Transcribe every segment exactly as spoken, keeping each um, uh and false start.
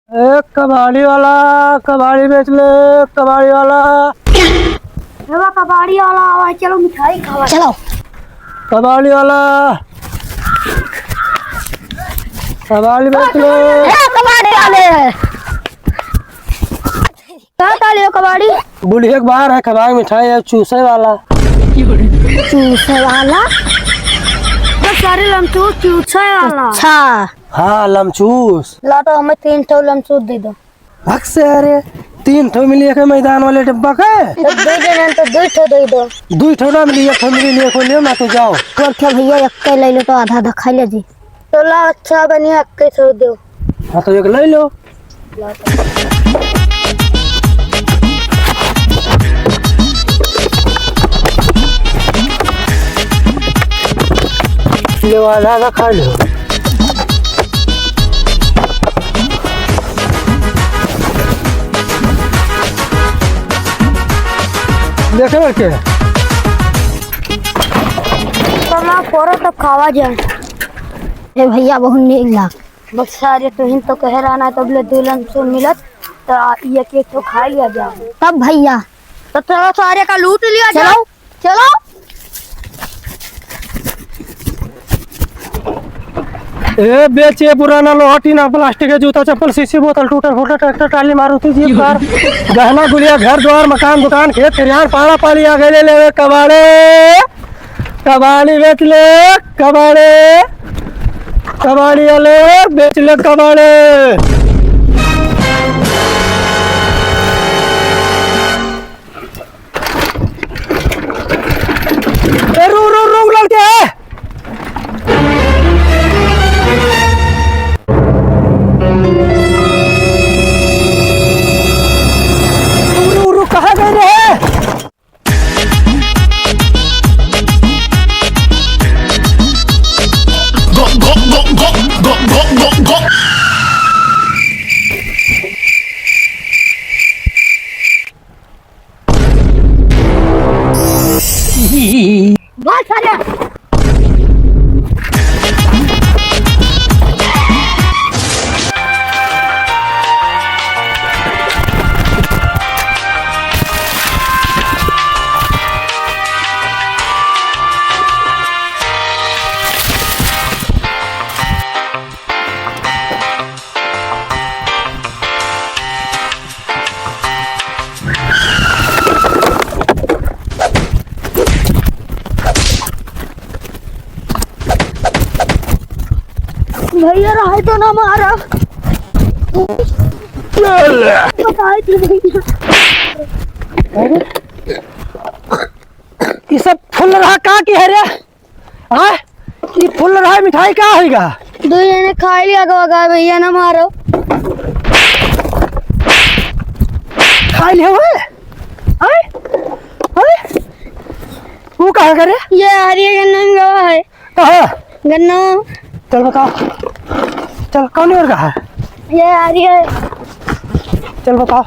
ए, कबाड़ी वाला, कबाड़ी बेच ले, कबाड़ी वाला। ए बा, कबाड़ी वाला आवा, चलो मिठाई खावा। चलो। कबाड़ी वाला, कबाड़ी बेच ले। ए, कबाड़ी वाले। का, का लियो कबाड़ी? बुढ़िया के बाहर है, कबाड़ी मिठाई है, चूसे वाला। चूसे वाला? तो सारे लमचूस चूसे वाला। अच्छा। हाँ, लमचूस। ला तो हमें तीन ठो लमचूस दे दो। भक से अरे, तीन ठो मिली एक मैदान वाले डब्बा के। तो दे देना तो दो ठो दे दो। दो ठो ना मिली, एक ठो मिली, ले को लियो ना तो जाओ। और क्या भैया, एक के ले लो तो आधा आधा खा ले जी। तो ला अच्छा बनिया एक के छोड़ दो। हाँ तो एक ले लो। ले आधा आधा खा लो। देखे बच्चे। तब ना फोड़ो तब खावा जाए। ए भैया बहुत नीक लाग। बस सारे तुहिन तो कह रहा ना तब ले दुल्हन से मिलत तो आ- ये केक तो खा लिया जाए। तब भैया। तो चलो सारे का लूट लिया जाए। चलो। चलो। ए, बेच ये पुराना लोहा, टीना, प्लास्टिक के जूता, चप्पल, शीशी, बोतल, टूटल फूटल, ट्रैक्टर, ट्राली, मारुति, जीप, कार, गहना, गुड़िया, घर द्वार, मकान, दुकान, खेत, खरिहान, पाड़ा, पाली, आ गए ले लेवे कबाड़े, कबाड़ी बेच ले, कबाड़े, कबाड़ी वाले, बेच ले, कबाड़े। ए, रू, रू, रू, लड़के। रू, रू, रू, कहाँ गए रे? भाग सारे। भैया, रहे तो ना मारा। बताए थे भैया। अरे, ई सब फूल रहा का की है रे? हाँ? ई फूल रहा मिठाई का होइगा? दो जने खा लिया गवा गा भैया, ना मारो। खा लिया हुए? हाँ? हाँ? वो कहाँ करे? ये हरिया गन्ना में गवा है। कहाँ? गन्ना। चल बताओ। चल, कौन और कहाँ है? ये आ रही है। चल बताओ।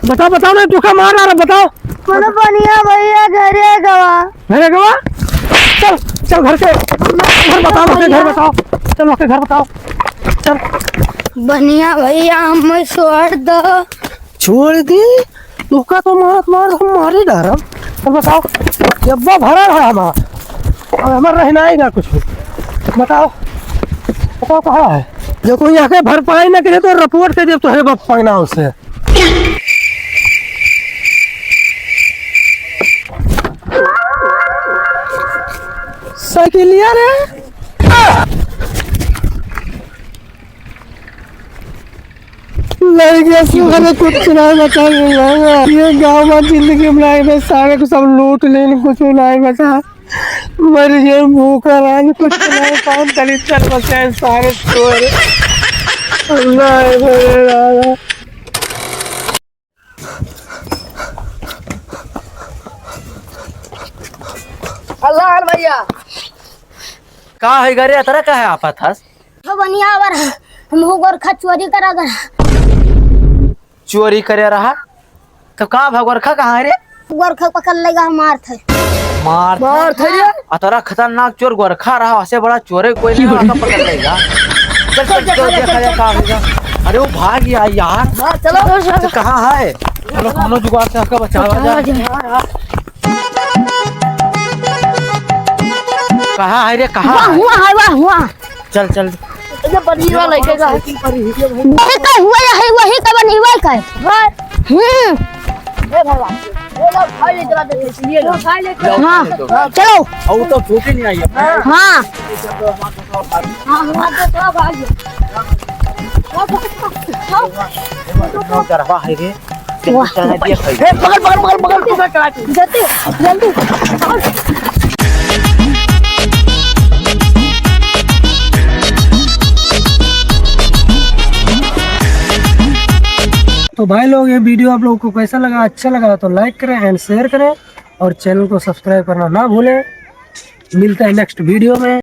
बताओ, बताओ ना, धोखा मार रहा, बताओ। मनो बनिया भैया घरे गवा। घरे गवा? चल, चल घर के, घर बताओ, ओके, घर बताओ। चल, ओके, घर बताओ। चल। बनिया भैया, हमें छोड़ दो। छोड़ दी? तोका तो मारत मारत हम मारी डारब। अब बताओ, डब्बा भरा रहा हमार, अब हमार रहना ही ना कुछ। बताओ, बताओ कहाँ है? जो कोई आके भरपाई ना करे तो रिपोर्ट कर दे तो है बाप पगना उससे। साइकिलिया रे। लड़के सुबह कुछ ना बचा। ये गाँव में जिंदगी बनाए में सारे को सब लूट लेन, कुछ नहीं बचा। मर गए भूखा राज, कुछ नहीं काम करी, चल बचा सारे चोर। अल्लाह है मेरे राजा। अल्लाह भैया। का है घरे अतरा का है आफत हस? तो बनिया अबर हम हो गोरखा चोरी करा कर। चोरी करे रहा? तो का भा गोरखा कहाँ है रे? गोरखा पकड़ लेगा, मार थे। मार थे? मार थे रे? अतरा खतरनाक चोर गोरखा रहा, ऐसे बड़ा चोरे कोई नहीं रहा, पकड़ लेगा। चल, चल, चल, देखा जाए, देखा जाए, चल। का होगा। अरे, वो भाग गया यार। हाँ, चलो। तो कहाँ है? चलो, कौनो जुगाड़ से उसका बचावा जाए। हाँ, हाँ। कहाँ है रे, कहाँ वाह, है? हुआ है, वाह, हुआ। चल, चल। ये बनिया लेके जा। वही का हुआ है, वही का बनिया का है। हाँ। हम्म। ए भगवान, ये लो, खाई लेके आ, देखो, ये लो। हाँ, चलो। और तो छूटे नहीं आई है। हाँ। हाँ, हाँ, तो सब आ गया। गरबा है रे। वाह। चढ़ा दिया खाई। ए, पकड़, पकड़, पकड़, पकड़, पकड़, चढ़ा के। जल्दी, जल्दी। तो भाई लोग, ये video आप लोगों को कैसा लगा? अच्छा लगा तो like करें and share करें और channel को subscribe करना ना भूलें। मिलते हैं next video में।